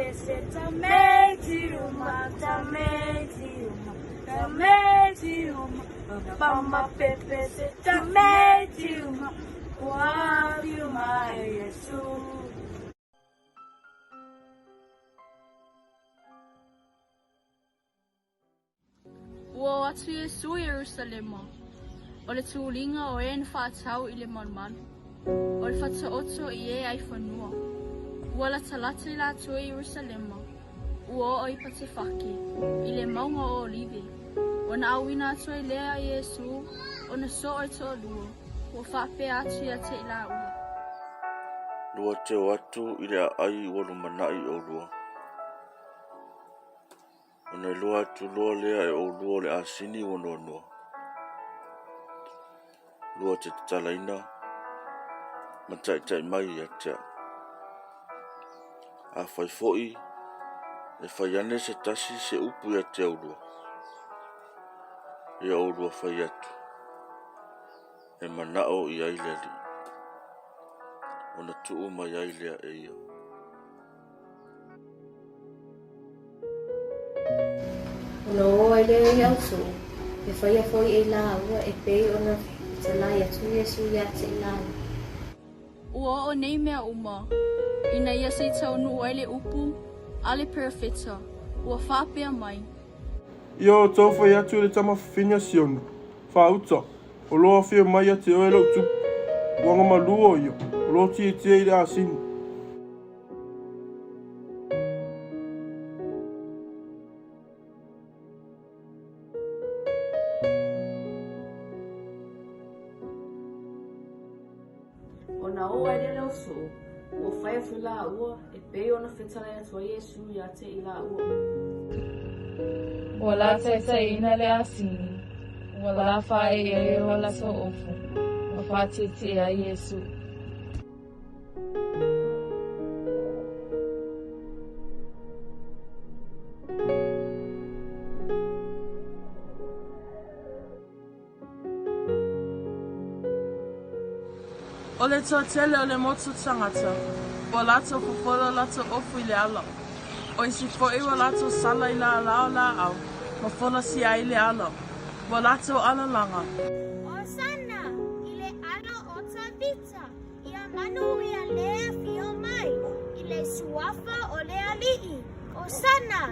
pepe se tameti uma, tameti uma, tameti uma, pama pepe se tameti uma, ua afio mai Iesu. Ua oo atu Iesu i Ierusalema, o le tuliga o e na fa'atau i le malumalu, o le fa'ataoto i e ai fanua. Ua latalata i latou i Ierusalema, ua oo i Patefake, i le mauga o Olive. Ona auina atu ai lea e Iesu ona soo e toalua, ua faapea atu ia te i laua. Lua te o atu i le aai ua lumanaʻi ʻolua. Ona iloa atu loa lea e ʻolua o le asini ua noanoa. Lua te tatalaina ma taitai mai ia te au. Afai foi e fai ane se tasi se upu ia te ʻolua, ia ʻolua fai atu, e manaʻo i ai le Alii, ona tuu mai ai lea e ia. Ona oo ai lea i ausoo, e faia foi e lāua e pei ona fetalai atu Iesu iā te i lāua. Ua oo nei mea uma, ina ia se i taunuu ai le upu a le perofeta, ua faapea mai. Ia outou fai atu i le tama fafine a Siona, Faauta, o lo afio mai ia te oe lou tupu, ua agamalu o ia, o lo tietie i le asini. Ona oo ai lea o le ausoo, ua faia foi lāua e pei ona fetalai atu ai Iesu iā te i lāua. Ua la taitaiina le asini, ua la faaee ai o latou ofu, ma faatietie ai Iesu. O le toatele o le motu tagata, ua latou fofola o latou ofu i le ala. O isi foi ua latou sala i lālā o lāʻau, ma folasia ai le ala. Ua latou alalaga. Hosana i le alo o Tavita, ia manuia le afio mai i le suafa o le Alii. Hosana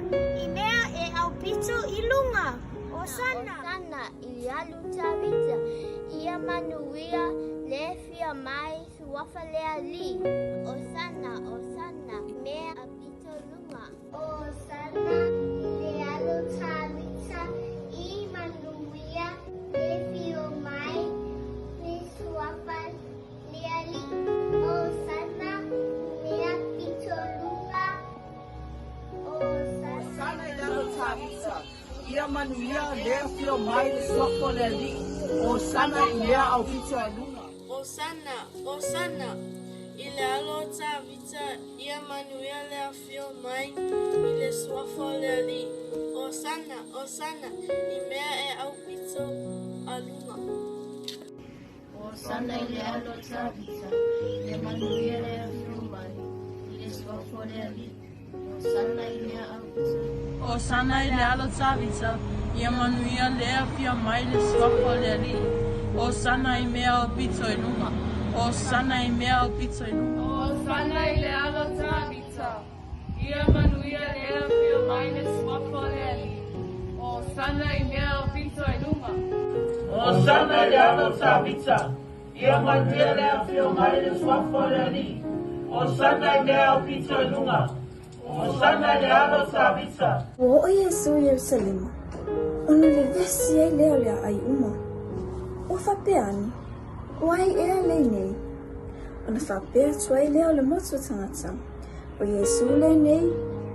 i mea e aupito i luga. Hosana. Hosana i alo Tavita, ia manuia le afio mai suafa le Alii. Hosana, Hosana i mea aupito luga. Hosana i le alo Tavita, i manuia le afio mai le suafa le Alii. Hosana i mea pito luga. Hosana. Hosana i le alo Tavita, ia manuia le afio mai le suafa o le Alii. Hosana i mea aupito i luga. Hosana, Hosana, i le alo o Tavita, ia manuia le afio mai i le suafa o le Alii. Hosana, Hosana, i mea e aupito a luga. Hosana i le alo o Tavita, ia manuia le afio mai i le suafa o le Alii. Hosana i mea aupito. Hosana i le alo Tavita, ia manuia le afio mai le suafa o le Alii. Hosana i mea aupito i luga. Hosana i mea aupito i luga. Hosana i le alo Tavita, ia manuia le afio mai le suafa o le Alii. Hosana i mea aupito i luga. Hosana i le alo Tavita, ia manuia le afio mai le suafa o le Alii. Hosana i mea aupito i luga. Hosana i le alo Tavita. Ua oo Iesu i Ierusalema, ona vevesi ai lea o le aai uma. Ua faapea ane, O ai ea lenei? Ona faapea atu ai lea o le motu o tagata, O Iesu lenei,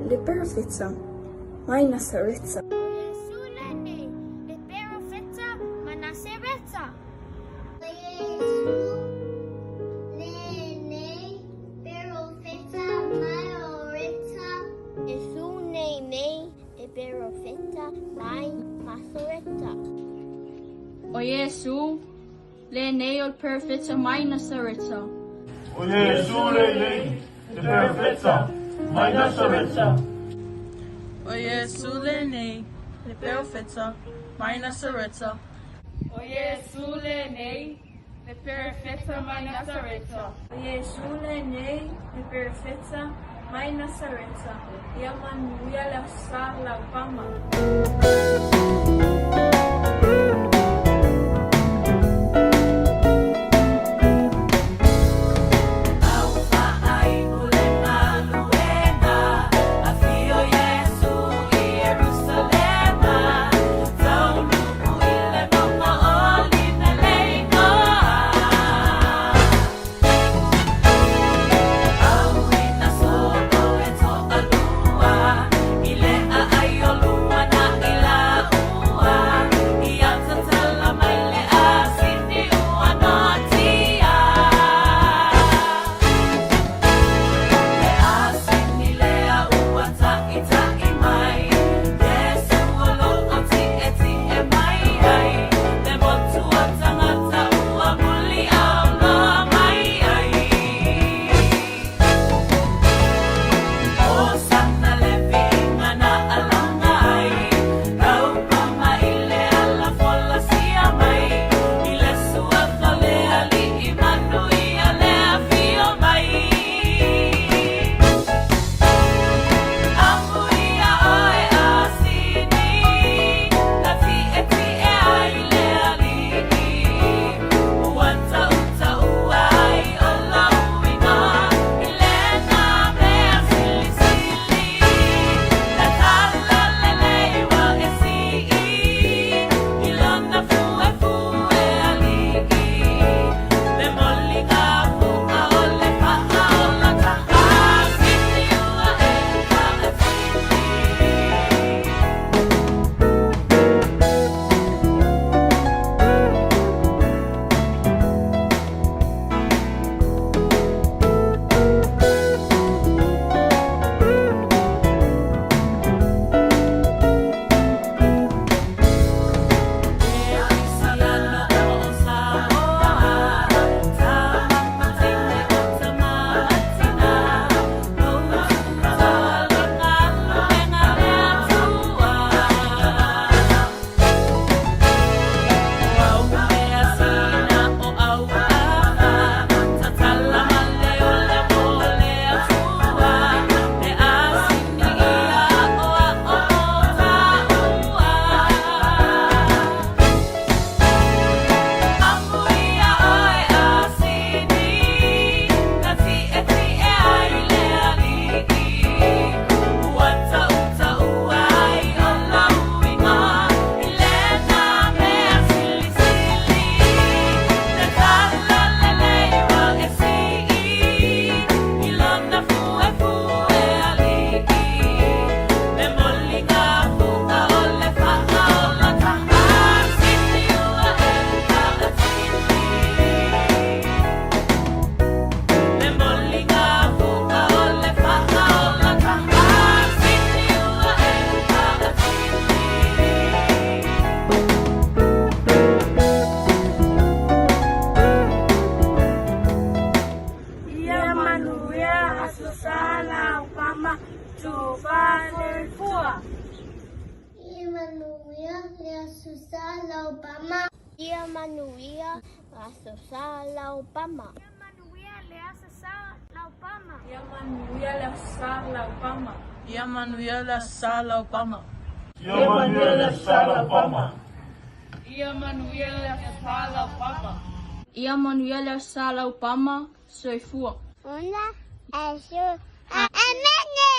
le perofeta, mai Nasareta. O Iesu lenei, le perofeta ma Nasereta. O Iesu lenei, perofeta Maoreta. Iesu lenei, e perofeta mai Masoreta. O Iesu lenei o le perofeta mai Nasareta. O Iesu lenei, le perofeta mai Nasareta. O Iesu lenei, le Perofeta, mai Nasareta. O Iesu lenei, le Perofeta mai Nasareta. O Iesu lenei, le Perofeta mai Nasareta. Ia manuia le Aso Sa Laupama. Ia manuia Aso Sa Laupama Tufa Soifua. Ia manuia le Aso Sa Laupama. Ia manuia Aso Sa Laupama. Ia manuia le Aso Sa Laupama. Ia manuia le Aso Sa Laupama. Ia manuia le Aso Sa Laupama. Ia manuia le Aso Sa Laupama. Ia manuia le Aso Sa Laupama. Ia manuia le Aso Sa Laupama. Soifua. Ona Aso Amene!